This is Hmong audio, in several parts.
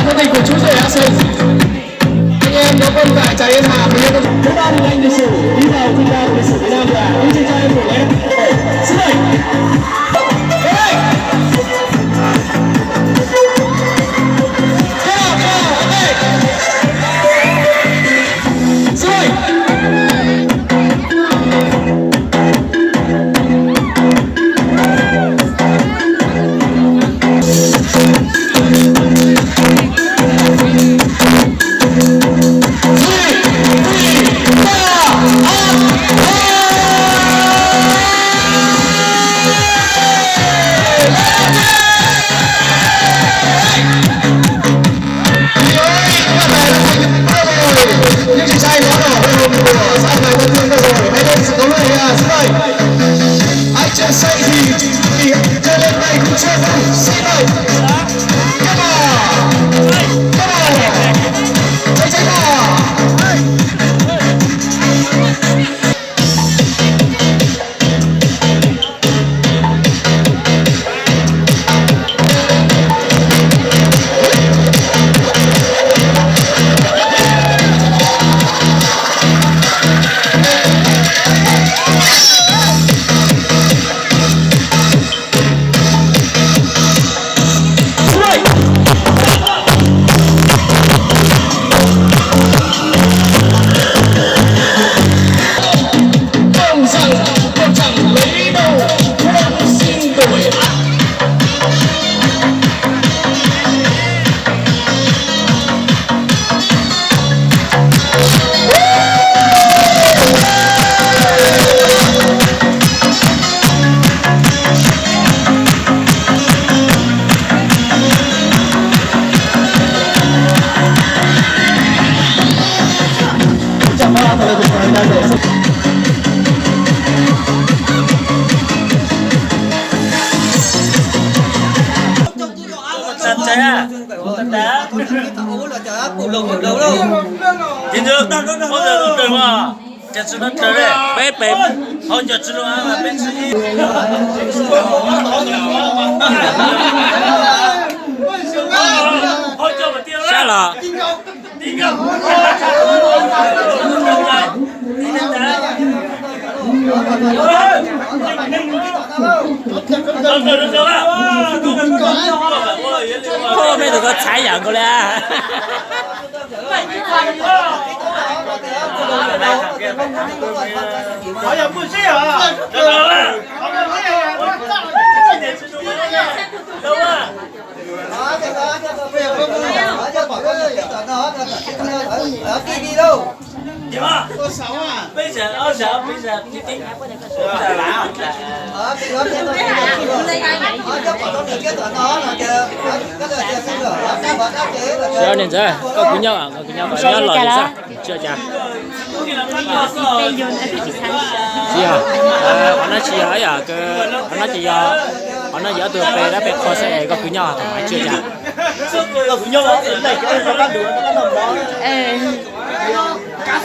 Quyết định của chú rể Á Sương. Anh em có công tại trại Yên Hà với Thứ ba, anh lịch sử đi vào Việt Nam, lịch sử Việt Nam là những chàng trai của Việt Nam. Xin mời. Ready. Come on, come on, okay. Xin mời. Những chàng trai đó là hội hùng của xã Thái Văn Thương vừa rồi. Hãy lên sự có mặt nha, xin mời. Anh Trần Say thì, thì chơi lên đây cũng chưa đủ, xin mời. Come on. Come on. Chạy, chạy nào. Peb pem. Sab los. Peb tus ko txhaiv yam nkaus li. Sawv daws niam ntxawm, koj kwv nyob, koj kwv nyob, koj nyob los li xwb, tsis ua cas. Tsis yog, qhov no tsis yog, qhov no ces yog, qhov no yog ob tug peb dab peb qho xwb es koj kwv nyob thaum ub tsis ua cas.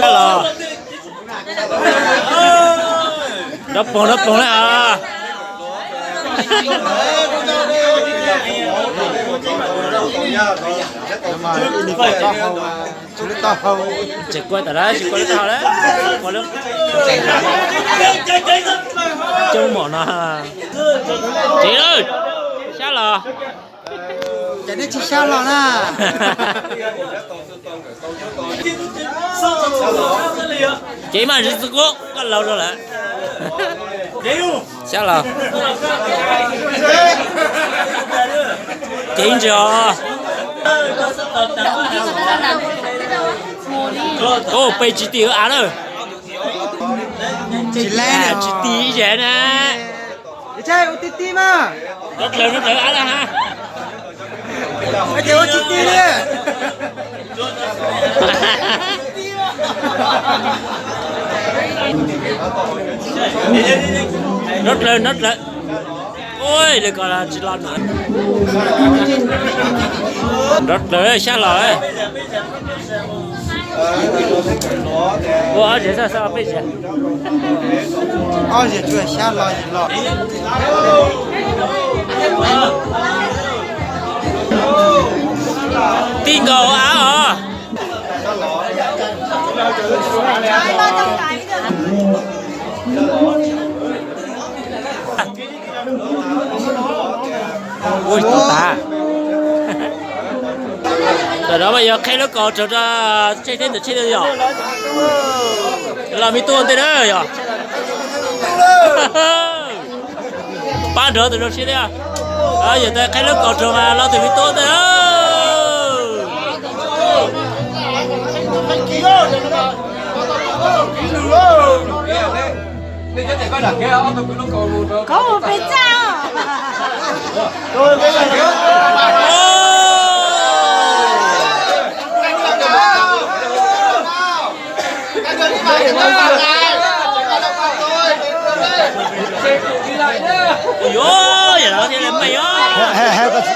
Los, nrov poog nrov poog na. Tseem kua tom lawm, tsis kua lub taub hau lawm. Coob mom no. Ceev lawm, sab los. Ces nej tsis sab los na. Ceev mas, tsis txog koj laus rau lawm. Sab los. Ceev ntsis os. Ua peb tsis ti av lawm. Tsis ti av na. Ua ti ti mas. Nrov dlawg, nrov dlawg av lawm ha. Ua tsis ti li. Nrov dlawg, nrov dlawg. Ua li ko tsis los na. Nrov dlawg, sab los. Ua ob zeg xwb, xwb peb zeg. Ob zeg tsuas xyab los los. Tij nkaus av os. Ua tau tas. Ntawm no mas yog qheb lub kaus rau tsheb teb ntawm tsheb yom. Los me tub ua ntej na yom. Pab nrog tus zoo siab thiab. Yog tas qheb lub kaus rau mas los tus me tub ua ntej na. Koj ua pes tsawg? Yuav yam no thiaj li meej os.